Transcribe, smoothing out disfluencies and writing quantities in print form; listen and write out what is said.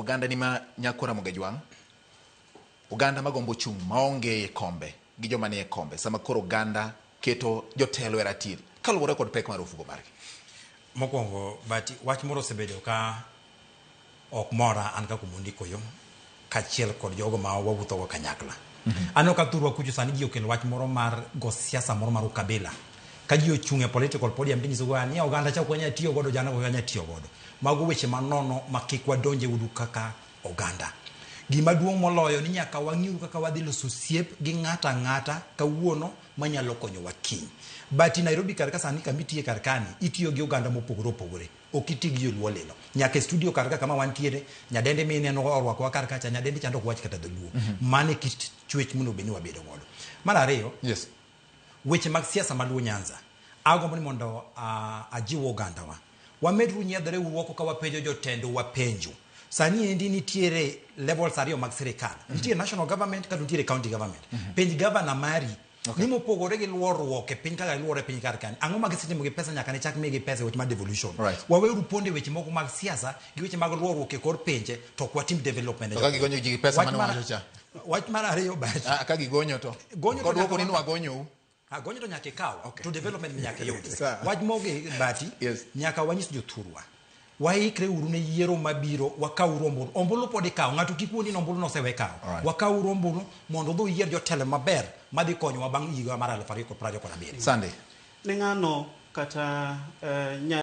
Oganda ni ma Nyako Ramogi Ajwang', oganda magombo chung' maonge e kombe gi joma nie kombe sama koro oganda keto jotelo e ratil kaluwore kod pek mar ofuko margi. Mokwongo, but wach moro osebedo ka ok mora an kaka Omondi Koyo kaachiel kod jogo ma wawuothogo kanyakla. Aneno ka thurwa kucho sani ji okelo wach moro mar go siasa moro mar ukabila. Ka ji ochung' e political podium tinyiso go ni oganda cha ok wanyal tiyo godo, jana ok wanyal tiyo godo. Mago weche manono ma kik wadonje udu kaka oganda. Gima duong' moloyo ni nyaka wang'iuru kaka wadhi loso osiep gi ng'ato ang'ata kawuono manyalo konyowa kiny. But Nairobi kar ka sani kama itiye kar kani, itiyo gi oganda mopogore opogore. Ok iti gi joluo lilo. Nyaka e studio kar ka kama wantiere, nyadendi mineno orwakowa kar kacha, nyadendi chande ok wach kata dholuo. Mano e kit chwech monego bed ni wabedo godo. Mar ariyo, weche mag siasa ma Luo Nyanza, agombo ni mondo ajiw ogandawa. Wameduru nyiedhore uru oko ka wapenjo jotendwa penjo. Sani endi nitiere levels ariyo mag sirikal. Nitie national government kata nitiere county government. Penj governor mari ni mopogore gi luorruok e piny kaka giluorore e piny kar kani, ang'o ma gisetimo gi pesa nyaka ne chak migi pesa e weche mar devolution. Waweuru pondo e weche moko mag siasa gi weche mag luorruok e kor pinje to ok watim development ne To ka jopiny. gigonyo ji gi pesa mane wacho cha. Wach mar ariyo but Ka gigonyo to. Gonyo to Kodwoko nyaka ni nwagonyou. Ah, gonyo to nyaka ikaw to development nyaka iyud. Sawa. Wach mogi bati nyaka wanyis jothurwa waikre uru ne yiero mabiro, wakawuru ombulu. Ombulu pod ikawo, ng'ato kik wuondi ni ombulu nosewe kawo. Wakawuru ombulu mondo udhi uyier jotelo maber madhi konyowa bang' higa mar 2027. Sunday. Ne ng'ano kata